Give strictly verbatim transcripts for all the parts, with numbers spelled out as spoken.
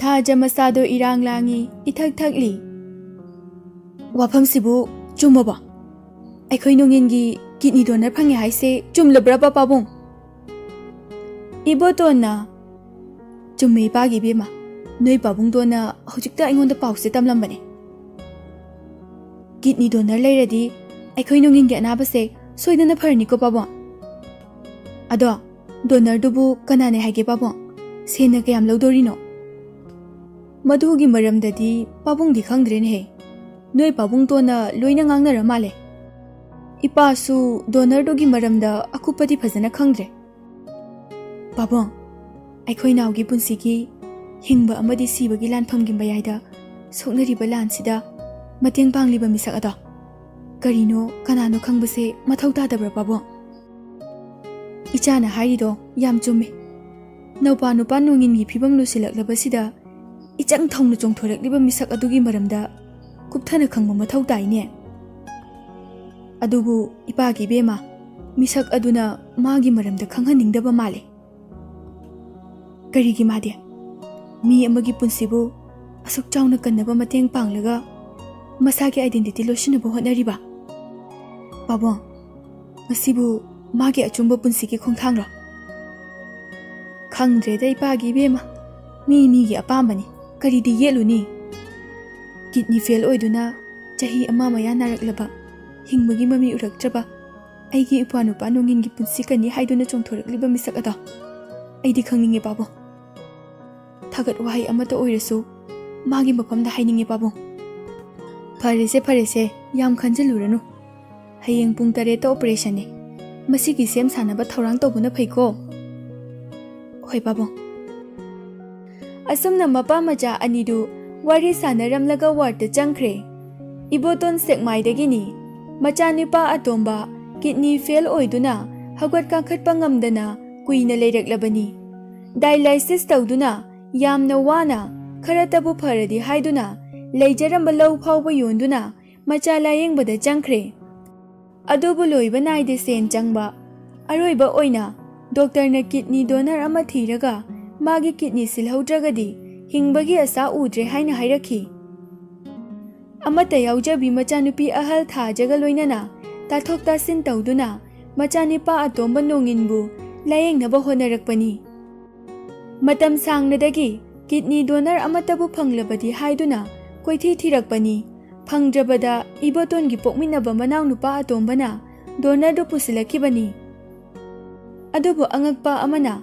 ꯊꯥꯖ ꯃꯆꯥꯗꯣ ꯏꯔꯥꯡ ꯂꯥꯡꯉꯤ, ꯏꯊꯛ ꯊꯛꯂꯤ꯫ ꯋꯥꯐꯝꯁꯤꯕꯨ ꯆꯨꯝꯃꯕꯣ? ꯑꯩꯈꯣꯏ ꯅꯣꯡꯉꯤꯟꯒꯤ ꯀꯤꯗꯅꯤ ꯗꯣꯅꯔ ꯐꯪꯉꯦ ꯍꯥꯏꯁꯦ ꯆꯨꯝꯂꯕ꯭ꯔꯕ, ꯄꯥꯕꯨꯡ? ꯏꯕꯣꯇꯣꯟꯅ, "ꯆꯨꯝꯃꯦ, ꯏꯄꯥꯒꯤ ꯏꯕꯦꯝꯃ꯫ ꯅꯣꯏ ꯄꯥꯕꯨꯡꯗꯣꯅ ꯍꯧꯖꯤꯛꯇ ꯑꯩꯉꯣꯟꯗ ꯄꯥꯎꯁꯦ ꯇꯝꯂꯝꯕꯅꯦ꯫ ꯀꯤꯗꯅꯤ ꯗꯣꯅꯔ ꯂꯩꯔꯗꯤ ꯑꯩꯈꯣꯏ ꯅꯣꯡꯉꯤꯟꯒꯤ ꯑꯅꯥꯕꯁꯦ ꯁꯣꯏꯗꯅ ꯐꯔꯅꯤꯀꯣ, ꯄꯥꯕꯨꯡ꯫ ꯑꯗꯣ ꯗꯣꯅꯔꯗꯨꯕꯨ ꯀꯅꯥꯅꯦ ꯍꯥꯏꯒꯦ, ꯄꯥꯕꯨꯡ? ꯁꯦꯟꯅ ꯀꯌꯥꯝ ꯂꯧꯗꯣꯔꯤꯅꯣ?" "ꯃꯗꯨꯒꯤ ꯃꯔꯝꯗꯗꯤ ꯄꯥꯕꯨꯡꯗꯤ ꯈꯪꯗ꯭ꯔꯦꯅꯦꯍꯦ꯫ ꯅꯣꯏ ꯄꯥꯕꯨꯡꯇꯣꯟꯅ ꯂꯣꯏꯅ ꯉꯥꯡꯅꯔ ꯃꯥꯜꯂꯦ꯫ ꯏꯄꯥꯁꯨ ꯗꯣꯅꯔꯗꯨꯒꯤ ꯃꯔꯝꯗ ꯑꯀꯨꯞꯄꯗꯤ ꯐꯖꯅ ꯈꯪꯗ꯭ꯔꯦ꯫ ꯄꯥꯕꯨꯡ, ꯑꯩꯈꯣꯏ ꯅꯥꯎꯒꯤ ꯄꯨꯟꯁꯤꯒꯤ ꯍꯤꯡꯕ ꯑꯃꯗꯤ ꯁꯤꯕꯒꯤ ꯂꯥꯟꯐꯝꯒꯤ ꯃꯌꯥꯏꯗ ꯁꯣꯛꯅꯔꯤꯕ ꯂꯥꯟꯁꯤꯗ ꯃꯇꯦꯡ ꯄꯥꯡꯂꯤꯕ ꯃꯤꯁꯛ ꯑꯗꯣ ꯀꯔꯤꯅꯣ, ꯀꯅꯥꯅꯣ ꯈꯪꯕꯁꯦ ꯃꯊꯧ ꯇꯥꯗꯕ꯭ꯔꯥ, ꯄꯥꯕꯨꯡ?" "ꯏꯆꯥꯅ ꯍꯥꯏꯔꯤꯗꯣ ꯌꯥꯝ ꯆꯨꯝꯃꯦ꯫ ꯅꯧꯄꯥ ꯅꯨꯄꯥ ꯅꯣꯡꯉꯤꯟꯒꯤ ꯐꯤꯕꯝ ꯂꯨꯁꯤꯜꯂꯛꯂꯕꯁꯤꯗ ꯏꯆꯪ ꯊꯧꯅ ꯆꯣꯡꯊꯣꯔꯛꯂꯤꯕ ꯃꯤꯁꯛ ꯑꯗꯨꯒꯤ ꯃꯔꯝꯗ ꯀꯨꯞꯊꯅ ꯈꯪꯕ ꯃꯊꯧ ꯇꯥꯏꯅꯦ꯫ ꯑꯗꯨꯕꯨ ꯏꯄꯥꯒꯤ ꯏꯕꯦꯝꯃ, ꯃꯤꯁꯛ ꯑꯗꯨꯅ ꯃꯥꯒꯤ ꯃꯔꯝꯗ ꯈꯪꯍꯟꯅꯤꯡꯗꯕ ꯃꯥꯜꯂꯦ꯫ ꯀꯔꯤꯒꯤ ꯃꯥꯗꯤ ꯃꯤ ꯑꯃꯒꯤ ꯄꯨꯟꯁꯤꯕꯨ ꯑꯁꯨꯛ ꯆꯥꯎꯅ ꯀꯟꯅꯕ ꯃꯇꯦꯡ ꯄꯥꯡꯂꯒ ꯃꯁꯥꯒꯤ identity ꯂꯣꯠꯁꯤꯟꯅꯕ ꯍꯣꯠꯅꯔꯤꯕ? ꯄꯥꯕꯨꯡ, ꯃꯁꯤꯕꯨ ꯃꯥꯒꯤ ꯑꯆꯨꯝꯕ ꯄꯨꯟꯁꯤꯒꯤ ꯈꯣꯡꯊꯥꯡꯂꯣ?" "ꯈꯪꯗ꯭ꯔꯦꯗ ꯏꯄꯥꯒꯤ ꯏꯕꯦꯝꯃ, ꯃꯤ ꯃꯤꯒꯤ ꯑꯄꯥꯝꯕꯅꯤ, ꯀꯔꯤꯗꯤ ꯌꯦꯠꯂꯨꯅꯤ?" ꯀꯤꯗꯅꯤ ꯐꯦꯜ ꯑꯣꯏꯗꯨꯅ ꯆꯍꯤ ꯑꯃ ꯃꯌꯥ ꯅꯥꯔꯛꯂꯕ, ꯍꯤꯡꯕꯒꯤ ꯃꯃꯤ ꯎꯔꯛꯇ꯭ꯔꯕ ꯑꯩꯒꯤ ꯏꯄ꯭ꯋꯥ ꯅꯨꯄꯥ ꯅꯣꯡꯉꯤꯟꯒꯤ ꯄꯨꯟꯁꯤ ꯀꯟꯅꯤ ꯍꯥꯏꯗꯨꯅ ꯆꯣꯡꯊꯣꯔꯛꯂꯤꯕ ꯃꯤꯁꯛ ꯑꯗꯣ ꯑꯩꯗꯤ ꯈꯪꯅꯤꯡꯉꯦ, ꯄꯥꯕꯨꯡ꯫ ꯊꯥꯒꯠ ꯋꯥꯍꯩ ꯑꯃꯠꯇ ꯑꯣꯏꯔꯁꯨ ꯃꯥꯒꯤ ꯃꯐꯝꯗ ꯍꯥꯏꯅꯤꯡꯉꯦ, ꯄꯥꯕꯨꯡ꯫ ꯐꯔꯦꯁꯦ, ꯐꯔꯦꯁꯦ, ꯌꯥꯝ ꯈꯟꯖꯤꯜꯂꯨꯔꯅꯨ꯫ ꯍꯌꯦꯡ ꯄꯨꯡ ꯇꯔꯦꯠꯇ operation ꯅꯤ꯫ ꯃꯁꯤꯒꯤ ꯁꯦꯝ ꯁꯥꯅꯕ ꯊꯧꯔꯥꯡ ꯇꯧꯕꯅ ꯐꯩꯀꯣ꯫ ꯍꯣꯏ, ꯄꯥꯕꯨꯡ꯫ ꯑꯁꯨꯝꯅ ꯃꯄꯥ ꯃꯆꯥ ꯑꯅꯤꯗꯨ ꯋꯥꯔꯤ ꯁꯥꯟꯅꯔꯝꯂꯒ ward ꯇ ꯆꯪꯈ꯭ꯔꯦ꯫ ꯏꯕꯣꯇꯣꯟ ꯁꯦꯛꯃꯥꯏꯗꯒꯤꯅꯤ꯫ ꯃꯆꯥꯅꯨꯄꯥ ꯑꯇꯣꯝꯕ ꯀꯤꯗꯅꯤ ꯐꯦꯜ ꯑꯣꯏꯗꯨꯅ ꯍꯧꯒꯠ ꯀꯥꯈꯠꯄ ꯉꯝꯗꯅ ꯀꯨꯏꯅ ꯂꯩꯔꯛꯂꯕꯅꯤ꯫ Dialysis ꯇꯧꯗꯨꯅ ꯌꯥꯝꯅ ꯋꯥꯅ ꯈꯔꯇꯕꯨ ꯐꯔꯗꯤ ꯍꯥꯏꯗꯨꯅ ꯂꯩꯖꯔꯝꯕ ꯂꯧ ꯐꯥꯎꯕ ꯌꯣꯟꯗꯨꯅ ꯃꯆꯥ ꯂꯥꯌꯦꯡꯕꯗ ꯆꯪꯈ꯭ꯔꯦ꯫ ꯑꯗꯨꯕꯨ ꯂꯣꯏꯕ ꯅꯥꯏꯗꯦ ꯁꯦꯟ ꯆꯪꯕ꯫ ꯑꯔꯣꯏꯕ ꯑꯣꯏꯅ ꯗꯣꯛꯇꯔꯅ ꯀꯤꯗꯅꯤ ꯗꯣꯅꯔ ꯑꯃ ꯊꯤꯔꯒ ꯃꯥꯒꯤ ꯀꯤꯗꯅꯤ ꯁꯤꯜꯍꯧꯗ꯭ꯔꯒꯗꯤ ꯍꯤꯡꯕꯒꯤ ꯑꯁꯥ ꯎꯗ꯭ꯔꯦ ꯍꯥꯏꯅ ꯍꯥꯏꯔꯛꯈꯤ꯫ ꯑꯃꯠꯇ ꯌꯥꯎꯖꯕꯤ ꯃꯆꯥꯅꯨꯄꯤ ꯑꯍꯜ ꯊꯥꯖꯒ ꯂꯣꯏꯅꯅ ꯇꯥꯊꯣꯛ ꯇꯥꯁꯤꯟ ꯇꯧꯗꯨꯅ ꯃꯆꯥꯅꯤꯄꯥ ꯑꯇꯣꯝꯕ ꯅꯣꯡꯏꯟꯕꯨ ꯂꯥꯌꯦꯡꯅꯕ ꯍꯣꯠꯅꯔꯛꯄꯅꯤ꯫ ꯃꯇꯝ ꯁꯥꯡꯅꯗꯒꯤ ꯀꯤꯗꯅꯤ ꯗꯣꯅꯔ ꯑꯃꯠꯇꯕꯨ ꯐꯪꯂꯕꯗꯤ ꯍꯥꯏꯗꯨꯅ ꯀꯣꯏꯊꯤ ꯊꯤꯔꯛꯄꯅꯤ꯫ ꯐꯪꯗ꯭ꯔꯕꯗ ꯏꯕꯣꯇꯣꯟꯒꯤ ꯄꯣꯛꯃꯤꯟꯅꯕ ꯃꯅꯥꯎꯅꯨꯄꯥ ꯑꯇꯣꯝꯕꯅ ꯗꯣꯅꯔꯗꯨ ꯄꯨꯁꯤꯜꯂꯛꯈꯤꯕꯅꯤ꯫ ꯑꯗꯨꯕꯨ ꯑꯉꯛꯄ ꯑꯃꯅ,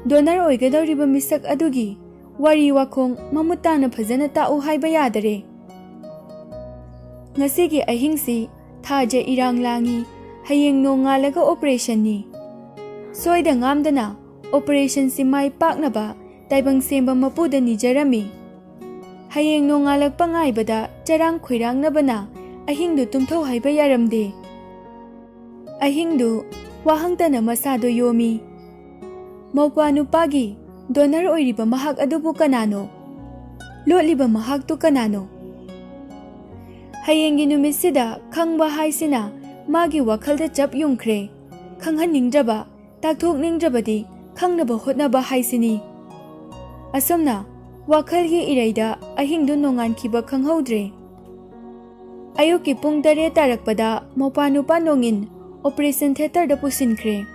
ꯗꯣꯅꯔ ꯑꯣꯏꯒꯗꯧꯔꯤꯕ ꯃꯤꯁꯛ ꯑꯗꯨꯒꯤ ꯋꯥꯔꯤ ꯋꯥꯈꯣꯡ ꯃꯃꯨꯠ ꯇꯥꯅ ꯐꯖꯅ ꯇꯥꯛꯎ ꯍꯥꯏꯕ ꯌꯥꯗꯔꯦ꯫ ꯉꯁꯤꯒꯤ ꯑꯍꯤꯡꯁꯤ ꯊꯥꯖ ꯏꯔꯥꯡ ꯂꯥꯡꯉꯤ, ꯍꯌꯦꯡ ꯅꯣꯡꯉꯥꯜꯂꯒ ꯑꯣꯄꯔꯦꯁꯟꯅꯤ꯫ ꯁꯣꯏꯗ ꯉꯥꯝꯗꯅ ꯑꯣꯄꯔꯦꯁꯟꯁꯤ ꯃꯥꯏ ꯄꯥꯛꯅꯕ ꯇꯥꯏꯕꯪ ꯁꯦꯝꯕ ꯃꯄꯨꯗ ꯅꯤꯖꯔꯝꯃꯤ꯫ ꯍꯌꯦꯡ ꯅꯣꯡꯉꯥꯜꯂꯛꯄ ꯉꯥꯏꯕꯗ ꯆꯔꯥꯡ ꯈꯣꯏꯔꯥꯡꯅꯕꯅ ꯑꯍꯤꯡꯗꯨ ꯇꯨꯝꯊꯧ ꯍꯥꯏꯕ ꯌꯥꯔꯝꯗꯦ꯫ ꯑꯍꯤꯡꯗꯨ ꯋꯥꯍꯪꯇꯅ ꯃꯁꯥꯗꯣ ꯌꯣꯝꯃꯤ꯫ ꯃꯧꯄ꯭ꯋꯥ ꯅꯨꯄꯥꯒꯤ ꯗꯣꯅꯔ ꯑꯣꯏꯔꯤꯕ ꯃꯍꯥꯛ ꯑꯗꯨꯕꯨ ꯀꯅꯥꯅꯣ? ꯂꯣꯠꯂꯤꯕ ꯃꯍꯥꯛꯇꯨ ꯀꯅꯥꯅꯣ? ꯍꯌꯦꯡꯒꯤ ꯅꯨꯃꯤꯠꯁꯤꯗ ꯈꯪꯕ ꯍꯥꯏꯁꯤꯅ ꯃꯥꯒꯤ ꯋꯥꯈꯜꯗ ꯆꯞ ꯌꯨꯡꯈ꯭ꯔꯦ꯫ ꯈꯪꯍꯟꯅꯤꯡꯗ꯭ꯔꯕ, ꯇꯥꯛꯊꯣꯛꯅꯤꯡꯗ꯭ꯔꯕꯗꯤ ꯈꯪꯅꯕ ꯍꯣꯠꯅꯕ ꯍꯥꯏꯁꯤꯅꯤ꯫ ꯑꯁꯨꯝꯅ ꯋꯥꯈꯜꯒꯤ ꯏꯔꯩꯗ ꯑꯍꯤꯡꯗꯨ ꯅꯣꯡꯉꯥꯟꯈꯤꯕ ꯈꯪꯍꯧꯗ꯭ꯔꯦ꯫ ꯑꯌꯨꯛꯀꯤ ꯄꯨꯡ ꯇꯔꯦꯠ ꯇꯥꯔꯛꯄꯗ ꯃꯧꯄ꯭ꯋꯥ ꯅꯨꯄꯥ ꯅꯣꯡꯏꯟ ꯑꯣꯄꯔꯦꯁꯟ ꯊꯤꯌꯦꯇꯔꯗ ꯄꯨꯁꯤꯟꯈ꯭ꯔꯦ꯫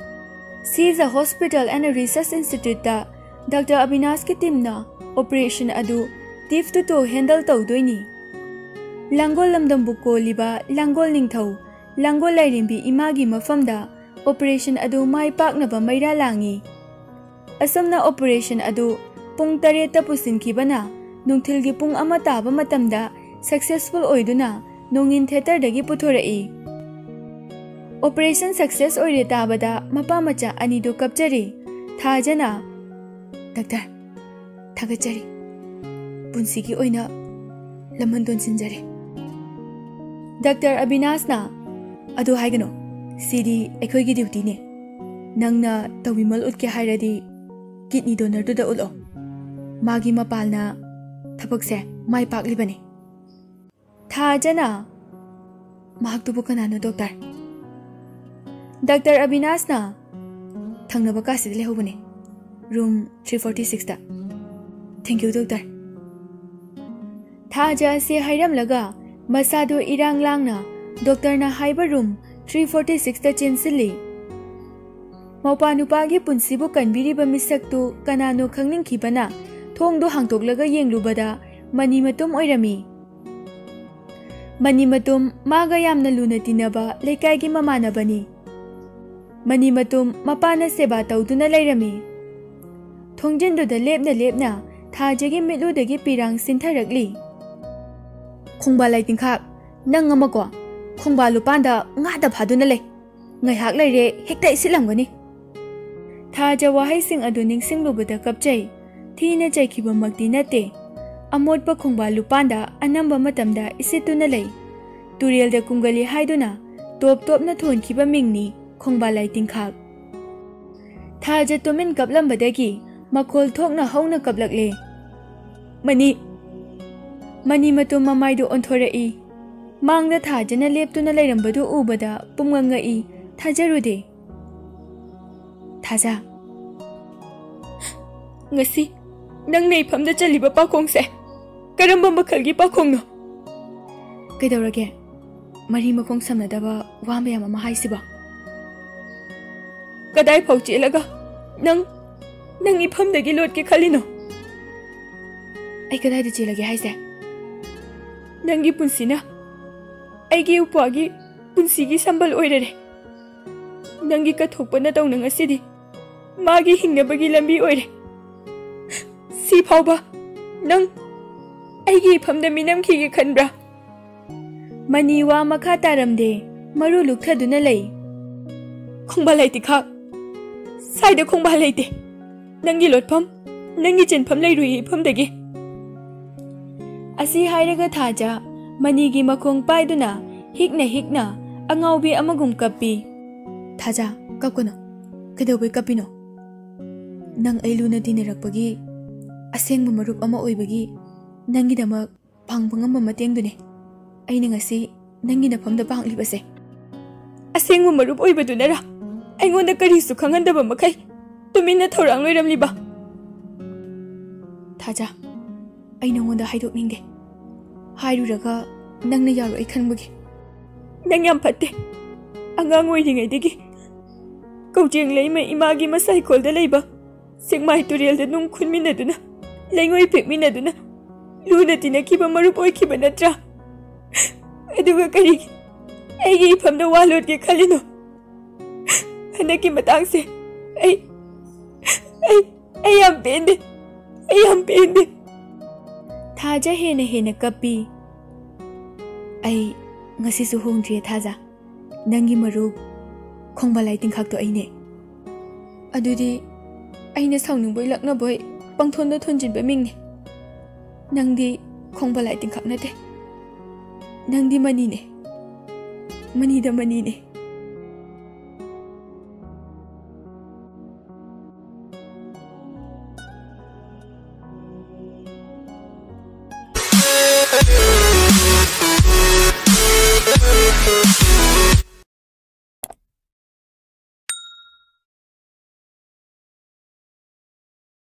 ꯁꯤꯖ ꯍꯣꯁꯄꯤꯇꯥꯜ ꯑꯦꯟ ꯔꯤꯁꯔꯆ ꯏꯟꯁꯇꯤꯇ꯭ꯌꯨꯠꯇ ꯗꯥꯛꯇꯔ ꯑꯕꯤꯅꯥꯁꯀꯤ ꯇꯤꯝꯅ ꯑꯣꯄꯔꯦꯁꯟ ꯑꯗꯨ ꯇꯤꯐ ꯇꯨꯇꯣ ꯍꯦꯟꯗꯜ ꯇꯧꯗꯣꯏꯅꯤ꯫ ꯂꯥꯡꯒꯣꯜ ꯂꯝꯗꯝꯕꯨ ꯀꯣꯜꯂꯤꯕ ꯂꯥꯡꯒꯣꯜ ꯅꯤꯡꯊꯧ, ꯂꯥꯡꯒꯣꯜ ꯂꯥꯏꯔꯦꯝꯕꯤ ꯏꯃꯥꯒꯤ ꯃꯐꯝꯗ ꯑꯣꯄꯔꯦꯁꯟ ꯑꯗꯨ ꯃꯥꯏ ꯄꯥꯛꯅꯕ ꯃꯩꯔꯥ ꯂꯥꯡꯉꯤ꯫ ꯑꯁꯨꯝꯅ ꯑꯣꯄꯔꯦꯁꯟ ꯑꯗꯨ ꯄꯨꯡ ꯇꯔꯦꯠꯇ ꯄꯨꯁꯤꯟꯈꯤꯕꯅ ꯅꯨꯡꯊꯤꯜꯒꯤ ꯄꯨꯡ ꯑꯃ ꯇꯥꯕ ꯃꯇꯝꯗ ꯁꯛꯁꯦꯁꯐꯨꯜ ꯑꯣꯏꯗꯨꯅ ꯅꯣꯡꯏꯟ ꯊꯤꯌꯦꯇꯔꯗꯒꯤ ꯄꯨꯊꯣꯔꯛꯏ꯫ ꯑꯣꯄꯔꯦꯁꯟ ꯁꯛꯁꯦꯁ ꯑꯣꯏꯔꯦ ꯇꯥꯕꯗ ꯃꯄꯥ ꯃꯆꯥ ꯑꯅꯤꯗꯨ ꯀꯞꯆꯔꯤ꯫ ꯊꯥꯖꯅ, "ꯗꯥꯛꯇꯔ, ꯊꯥꯒꯠꯆꯔꯤ꯫ ꯄꯨꯟꯁꯤꯒꯤ ꯑꯣꯏꯅ ꯂꯃꯟ ꯇꯣꯟꯁꯤꯟꯖꯔꯦ꯫" ꯗꯥꯛꯇꯔ ꯑꯕꯤꯅꯥꯁꯅ, "ꯑꯗꯨ ꯍꯥꯏꯒꯅꯨ, ꯁꯤꯗꯤ ꯑꯩꯈꯣꯏꯒꯤ ꯗ꯭ꯌꯨꯇꯤꯅꯦ꯫ ꯅꯪꯅ ꯇꯧꯕꯤꯃꯜ ꯎꯠꯀꯦ ꯍꯥꯏꯔꯗꯤ ꯀꯤꯗꯅꯤ ꯗꯣꯅꯔꯗꯨꯗ ꯎꯠꯂꯣ꯫ ꯃꯥꯒꯤ ꯃꯄꯥꯜꯅ ꯊꯕꯛꯁꯦ ꯃꯥꯏ ꯄꯥꯛꯂꯤꯕꯅꯤ꯫" ꯊꯥꯖꯅ, "ꯃꯍꯥꯛꯇꯨꯕꯨ ꯀꯅꯥꯅꯣ, ꯗꯣꯛꯇꯔ?" ꯗꯥꯛꯇꯔ ꯑꯕꯤꯅꯥꯁꯅ, "ꯊꯪꯅꯕ ꯀꯥꯁꯤꯗ ꯂꯩꯍꯧꯕꯅꯦ, room three forty six." Thank you, doctor. ꯊꯥꯖ ꯑꯁꯤ ꯍꯥꯏꯔꯝꯂꯒ ꯃꯁꯥꯗꯨ ꯏꯔꯥꯡ ꯂꯥꯡꯅ ꯗꯣꯛꯇꯔꯅ ꯍꯥꯏꯕ ꯔꯨꯝ ꯊ꯭ꯔꯤ ꯐꯣꯔꯇꯤ ꯁꯤꯛꯁꯇ ꯆꯦꯟꯁꯤꯜꯂꯤ꯫ ꯃꯧꯄꯥ ꯅꯨꯄꯥꯒꯤ ꯄꯨꯟꯁꯤꯕꯨ ꯀꯟꯕꯤꯔꯤꯕ ꯃꯤꯁꯛꯇꯨ ꯀꯅꯥꯅꯣ ꯈꯪꯅꯤꯡꯈꯤꯕꯅ ꯊꯣꯡꯗꯨ ꯍꯥꯡꯗꯣꯛꯂꯒ ꯌꯦꯡꯂꯨꯕꯗ ꯃꯅꯤ ꯃꯇꯨꯝ ꯑꯣꯏꯔꯝꯃꯤ꯫ ꯃꯅꯤ ꯃꯇꯨꯝ ꯃꯥꯒ ꯌꯥꯝꯅ ꯂꯨꯅ ꯇꯤꯟꯅꯕ ꯂꯩꯀꯥꯏꯒꯤ ꯃꯃꯥꯟꯅꯕꯅꯤ꯫ ꯃꯅꯤ ꯃꯇꯨꯝ ꯃꯄꯥꯅ ꯁꯦꯕꯥ ꯇꯧꯗꯨꯅ ꯂꯩꯔꯝꯃꯤ꯫ ꯊꯣꯡꯖꯤꯟꯗꯨꯗ ꯂꯦꯞꯅ ꯂꯦꯞꯅ ꯊꯥꯖꯒꯤ ꯃꯤꯠꯂꯨꯗꯒꯤ ꯄꯤꯔꯥꯡ ꯁꯤꯟꯊꯔꯛꯂꯤ꯫ "ꯈꯣꯡꯕꯥꯜ ꯂꯥꯏꯇꯤꯡꯈꯥꯛ, ꯅꯪ ꯑꯃꯀꯣ, ꯈꯣꯡꯕꯥꯜ ꯂꯨꯄꯥꯟꯗ ꯉꯥꯗ ꯐꯥꯗꯨꯅ ꯂꯩ꯫ ꯉꯥꯏꯍꯥꯛ ꯂꯩꯔꯦ ꯍꯦꯛꯇ ꯏꯁꯤꯠꯂꯝꯒꯅꯤ꯫" ꯊꯥꯖ ꯋꯥꯍꯩꯁꯤꯡ ꯑꯗꯨ ꯅꯤꯡꯁꯤꯡꯂꯨꯕꯗ ꯀꯞꯆꯩ꯫ ꯊꯤꯅ ꯆꯩꯈꯤꯕꯃꯛꯇꯤ ꯅꯠꯇꯦ꯫ ꯑꯃꯣꯠꯄ ꯈꯣꯡꯕꯥꯜ ꯂꯨꯄꯥꯟꯗ ꯑꯅꯝꯕ ꯃꯇꯝꯗ ꯏꯁꯤꯠꯇꯨꯅ ꯂꯩ꯫ ꯇꯨꯔꯦꯜꯗ ꯀꯨꯝꯒꯜꯂꯤ ꯍꯥꯏꯗꯨꯅ ꯇꯣꯞ ꯇꯣꯞꯅ ꯊꯣꯟꯈꯤꯕ ꯃꯤꯡꯅꯤ ꯈꯣꯡꯕꯥꯜ ꯂꯥꯏꯇꯤꯡꯈꯥꯛ꯫ ꯊꯥꯖ ꯇꯨꯃꯤꯟ ꯀꯞꯂꯝꯕꯗꯒꯤ ꯃꯈꯣꯜ ꯊꯣꯛꯅ ꯍꯧꯅ ꯀꯞꯂꯛꯂꯦ꯫ "ꯃꯅꯤ!" ꯃꯅꯤ ꯃꯇꯨꯝ ꯃꯃꯥꯏꯗꯨ ꯑꯣꯟꯊꯣꯔꯛꯏ꯫ ꯃꯥꯡꯗ ꯊꯥꯖꯅ ꯂꯦꯞꯇꯨꯅ ꯂꯩꯔꯝꯕꯗꯨ ꯎꯕꯗ ꯄꯨꯝꯉꯛ ꯉꯛꯏ꯫ ꯊꯥꯖꯔꯨꯗꯦ꯫ "ꯊꯥꯖ, ꯉꯁꯤ ꯅꯪꯅ ꯏꯐꯝꯗ ꯆꯜꯂꯤꯕ ꯄꯥꯈꯣꯡꯁꯦ ꯀꯔꯝꯕ ꯃꯈꯜꯒꯤ ꯄꯥꯈꯣꯡꯅꯣ?" "ꯀꯩꯗꯧꯔꯒꯦ? ꯃꯔꯤ ꯃꯈꯣꯡ ꯁꯝꯅꯗꯕ ꯋꯥ ꯃꯌꯥꯝ ꯑꯃ ꯍꯥꯏꯁꯤꯕꯣ?" "ꯀꯗꯥꯏ ꯐꯥꯎ ꯆꯦꯜꯂꯒ ꯅꯪ, ꯅꯪ ꯏꯐꯝꯗꯒꯤ ꯂꯣꯠꯀꯦ ꯈꯜꯂꯤꯅꯣ?" "ꯑꯩ ꯀꯗꯥꯏꯗ ꯆꯦꯜꯂꯒꯦ ꯍꯥꯏꯁꯦ?" "ꯅꯪꯒꯤ ꯄꯨꯟꯁꯤꯅ ꯑꯩꯒꯤ ꯎꯄ꯭ꯋꯥꯒꯤ ꯄꯨꯟꯁꯤꯒꯤ ꯁꯝꯕꯜ ꯑꯣꯏꯔꯔꯦ꯫ ꯅꯪꯒꯤ ꯀꯠꯊꯣꯛꯄ ꯅꯇꯧꯅ ꯉꯁꯤꯗꯤ ꯃꯥꯒꯤ ꯍꯤꯡꯅꯕꯒꯤ ꯂꯝꯕꯤ ꯑꯣꯏꯔꯦ꯫ ꯁꯤ ꯐꯥꯎꯕ ꯅꯪ ꯑꯩꯒꯤ ꯏꯐꯝꯗ ꯃꯤꯅꯝꯈꯤꯒꯦ ꯈꯟꯕ꯭ꯔꯥ?" ꯃꯅꯤ ꯋꯥ ꯃꯈꯥ ꯇꯥꯔꯝꯗꯦ꯫ ꯃꯔꯨ ꯂꯨꯛꯊꯗꯨꯅ ꯂꯩ꯫ "ꯈꯣꯡꯕꯥꯜ ꯂꯩꯇꯦ ꯈꯥꯛ꯫ ꯁ꯭ꯋꯥꯏꯗ ꯈꯣꯡꯕꯥꯜ ꯂꯩꯇꯦ꯫ ꯅꯪꯒꯤ ꯂꯣꯠꯐꯝ, ꯅꯪꯒꯤ ꯆꯦꯟꯐꯝ ꯂꯩꯔꯨꯏ ꯏꯐꯝꯗꯒꯤ꯫" ꯑꯁꯤ ꯍꯥꯏꯔꯒ ꯊꯥꯖ ꯃꯅꯤꯒꯤ ꯃꯈꯣꯡ ꯄꯥꯏꯗꯨꯅ ꯍꯤꯛꯅ ꯍꯤꯛꯅ ꯑꯉꯥꯎꯕꯤ ꯑꯃꯒꯨꯝ ꯀꯞꯄꯤ꯫ "ꯊꯥꯖ, ꯀꯞꯀꯅꯨ꯫ ꯀꯩꯗꯧꯕꯩ ꯀꯞꯄꯤꯅꯣ? ꯅꯪ ꯑꯩ ꯂꯨꯅ ꯇꯤꯟꯅꯔꯛꯄꯒꯤ, ꯑꯁꯦꯡꯕ ꯃꯔꯨꯞ ꯑꯃ ꯑꯣꯏꯕꯒꯤ ꯅꯪꯒꯤꯗꯃꯛ ꯐꯪꯕ ꯉꯝꯕ ꯃꯇꯦꯡꯗꯨꯅꯦ ꯑꯩꯅ ꯉꯁꯤ ꯅꯪꯒꯤ ꯅꯐꯝꯗ ꯄꯥꯡꯂꯤꯕꯁꯦ꯫" "ꯑꯁꯦꯡꯕ ꯃꯔꯨꯞ ꯑꯣꯏꯕꯗꯨꯅꯔꯥ ꯑꯩꯉꯣꯟꯗ ꯀꯔꯤꯁꯨ ꯈꯪꯍꯟꯗꯕ ꯃꯈꯩ ꯇꯨꯃꯤꯟꯅ ꯊꯧꯔꯥꯡ ꯂꯣꯏꯔꯝꯂꯤꯕ?" ꯊꯥꯖ, ꯑꯩ ꯅꯉꯣꯟꯗ ꯍꯥꯏꯗꯣꯛꯅꯤꯡꯗꯦ꯫ ꯍꯥꯏꯔꯨꯔꯒ ꯅꯪꯅ ꯌꯥꯔꯣꯏ ꯈꯟꯕꯒꯤ꯫ ꯅꯪ ꯌꯥꯝ ꯐꯠꯇꯦ꯫ ꯑꯉꯥꯡ ꯑꯣꯏꯔꯤꯉꯩꯗꯒꯤ ꯀꯧꯖꯦꯡ ꯂꯩꯃ ꯏꯃꯥꯒꯤ ꯃꯁꯥꯏꯀꯣꯜꯗ ꯂꯩꯕ ꯁꯦꯛꯃꯥꯏ ꯇꯨꯔꯦꯜꯗ ꯅꯨꯡ ꯈꯨꯟꯃꯤꯟꯅꯗꯨꯅ, ꯂꯩꯉꯣꯏ ꯄꯦꯛꯃꯤꯟꯅꯗꯨꯅ ꯂꯨꯅ ꯇꯤꯟꯅꯈꯤꯕ ꯃꯔꯨꯞ ꯑꯣꯏꯈꯤꯕ ꯅꯠꯇ꯭ꯔꯥ? ꯑꯗꯨꯒ ꯀꯔꯤꯒꯤ ꯑꯩꯒꯤ ꯏꯐꯝꯗ ꯋꯥ ꯂꯣꯠꯀꯦ ꯈꯜꯂꯤꯅꯣ? ꯍꯟꯗꯛꯀꯤ ꯃꯇꯥꯡꯁꯦ ꯑꯩ, ꯑꯩ, ꯑꯩ ꯌꯥꯝ ꯄꯦꯟꯗꯦ꯫ ꯑꯩ ꯌꯥꯝ ꯄꯦꯟꯗꯦ꯫ ꯊꯥꯖ ꯍꯦꯟꯅ ꯍꯦꯟꯅ ꯀꯞꯄꯤ꯫ ꯑꯩ ꯉꯁꯤꯁꯨ ꯍꯣꯡꯗ꯭ꯔꯤꯌꯦ ꯊꯥꯖ꯫ ꯅꯪꯒꯤ ꯃꯔꯨꯞ ꯈꯣꯡꯕꯥꯂꯥꯏ ꯇꯤꯡꯈꯥꯛꯇꯣ ꯑꯩꯅꯦ꯫ ꯑꯗꯨꯗꯤ ꯑꯩꯅ ꯁꯥꯎꯅꯤꯡꯕꯣꯏ ꯂꯛꯅꯕꯣꯏ ꯄꯪꯊꯣꯟꯗ ꯊꯣꯟꯖꯤꯟꯕ ꯃꯤꯡꯅꯦ꯫ ꯅꯪꯗꯤ ꯈꯣꯡꯕꯥꯂꯥꯏ ꯇꯤꯡꯈꯥꯛ ꯅꯠꯇꯦ꯫ ꯅꯪꯗꯤ ꯃꯅꯤꯅꯦ꯫ ꯃꯅꯤꯗ ꯃꯅꯤꯅꯦ꯫